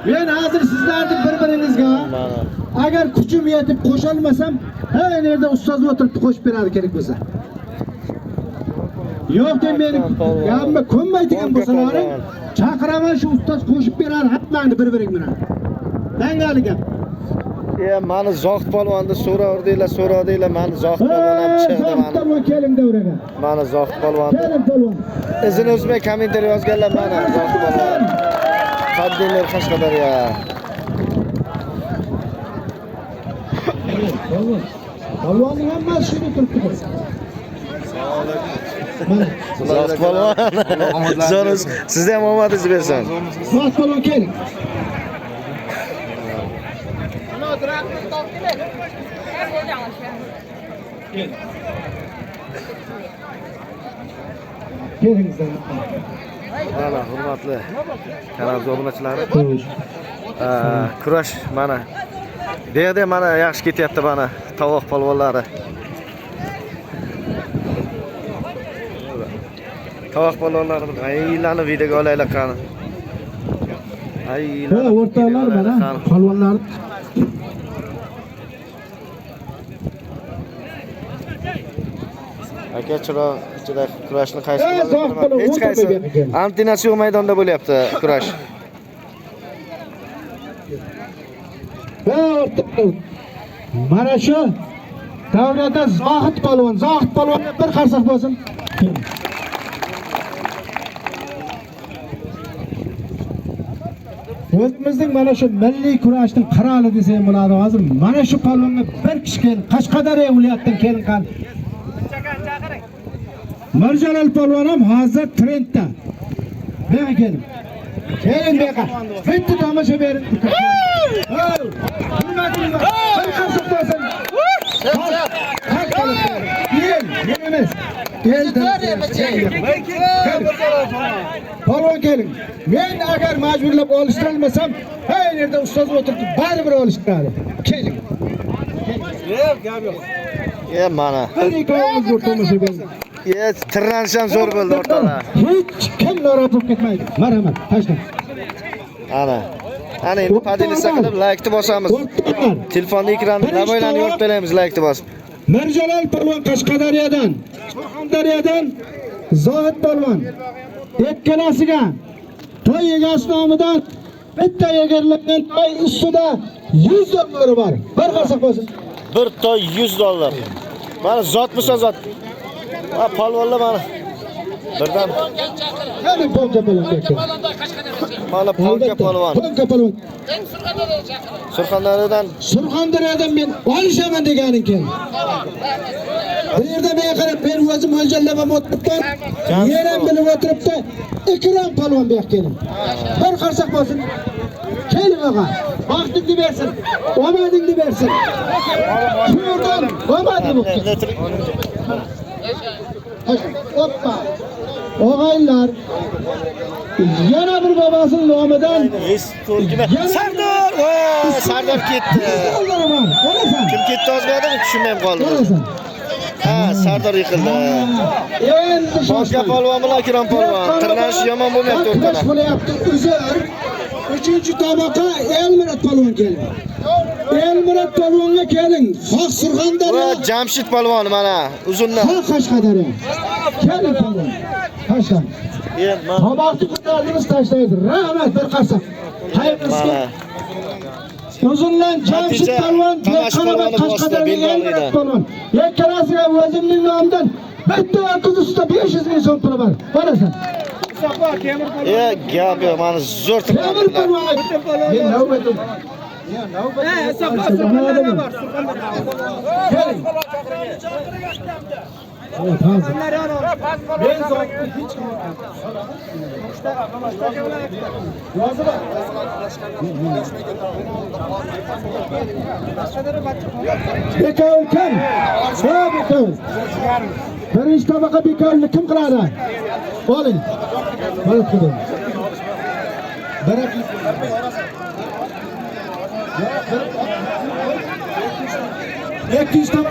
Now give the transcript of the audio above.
Men hozir sizlarni bir-biringizga Mana. agar kuchim yetib qo'sholmasam, ha yerda ustoz o'tiribdi, qo'shib beradi kerak bo'lsa. Yo'q deb meni gapimga ko'nmaydigan bo'lsalaring, chaqiraman, shu ustoz qo'shib beradi hammani bir-biring bilan. Dangali gap. Mani Zohid polvonni so'raverdinglar, so'radinglar, mani Zohid polvon ham chiqdi Zohid mani. polvon keling davraga. Mani Zohid polvonni. Keling polvon. Izini uzmay kommentariy yozganlar mana Zohid polvon. Qaddinlar Qashqadaryo. Polvon. Polvonning hammasi shunda turibdi. Mana. Zohid polvon. Zo'r, sizda ham omadingiz bersin. Zohid polvon keling. Keling. Mana hurmatli kanal obunachilari. Kurash mana. Bu yerda mana yaxshi ketyapti mana tovoq polvonlari. Tovoq polvonlari bilan aylanib videoga olaylik qani. Ha, Aylanib o'rtoqlar videoga mana olaylik qani. polvonlar. Aka chiroq ichida kurashni qaysi Ey, Zohid polvon, Hech qaysi o'tirma bu yerga keling. antenasi yo'q maydonda bo'lyapti kurash. Ha, o'rtoqlar. Mana shu davrada Zohid polvon, Zohid polvonga bir qarsak bo'lsin. O'zimizning mana shu milliy kurashning qiroli desak ham bo'ladi hozir. Mana shu polvonga bir kishi kelin, Qashqadaryo viloyatidan kelingan. Mirjalol polvon ham hozir trendda. Bu yoqqa keling. Keling bu yoqqa. Bitta tomosha bering. Hurmatim bor. Bir qarsak bo'lsin. El, men emas. El polvon keling. Men agar majburlab olishtirolmasam, ha yerda ustoz o'tiribdi, baribir olishtiradi. Keling. Mana. Bir ikkovimiz bir tomosha bering. Tirlanish ham zo'r bo'ldi o'rtoqlar. Hech kim norozi bo'lib ketmaydi. Marhamat, tashlang. Ana. Ana endi podelitsa qilib laykni bosamiz. O'rtoqlar, Telefonni ekranini laboylarni yorib beramiz laykni bosib. Mirjalol polvon Qashqadaryodan, Surxondaryodan Zohid polvon ikkalasiga to'y egasi nomidan bitta egarlangan toy ustida 100 dollari bor. Bir qarsak bo'lsin. Bir toy 100 dollar. Mana zot bo'lsa zot. Ha, polvonlar mana. Birdan Qani Ponka polvon keling. mana Ponka polvon. Ponka polvon. Surxondaryodan Surxondaryodan men olishaman deganing keling. Bu yerda menga qarab, men o'zim mo'ljallab o'tiribman. Yer ham bilib o'tiribdi. Ikrom polvon bu yoqqa keling. Bir qarsak bo'lsin. Keling og'a. Baxtingni bersin. Omadingni bersin. Shu yerdan omadli bo'lib ket. Hoppa. Og'aylar yana bir bobasining nomidan Sardor! Voy, Sardor ketdi. 100 dollari bor. Olasan. Kim ketdi ozmadimi? Tushunmay qoldim. Olasan. Ha, Sardor yiqildi. Endi Ponka shoshmang. polvon bilan Ikrom polvon. Tirlanish yomon bo'lmayapti Kurash o'rtoqlar. bo'lyapti. Uzr. Uchinchi tobaqa Elmurod polvon keling. Elmurod polvonga keling. Xoh Surxondaryo, Va Jamshid polvon mana uzundan. xoh Qashqadaryo. Keling polvon. Tashlang. Mana. Toboqni ko'tardingiz, tashlaysiz. Rahmat, bir qarsak. Xayrlisi. Mana. Uzundan Jamshid Natija polvon, Tamash Qanabat polvoni bosdi, Qashqadaryo Belbog'lidan. Elmurod polvon. Ikkalasiga o'zimning nomimdan bitta qiz ustida 500 ming so'm puli bor. Borasan. Gap yo'q, mana zo'r Temir tirlandilar. polvonga. Men navbatim. Navbatim. Keling. Evet, hazır. Men zotni hech kim Yozib ol. Bekovul kim? Ha, Bekovul. Birinchi tabaqa bekovulni kim qiladi? Oling. Mana qiling. Bir ikkinchi tabaqa.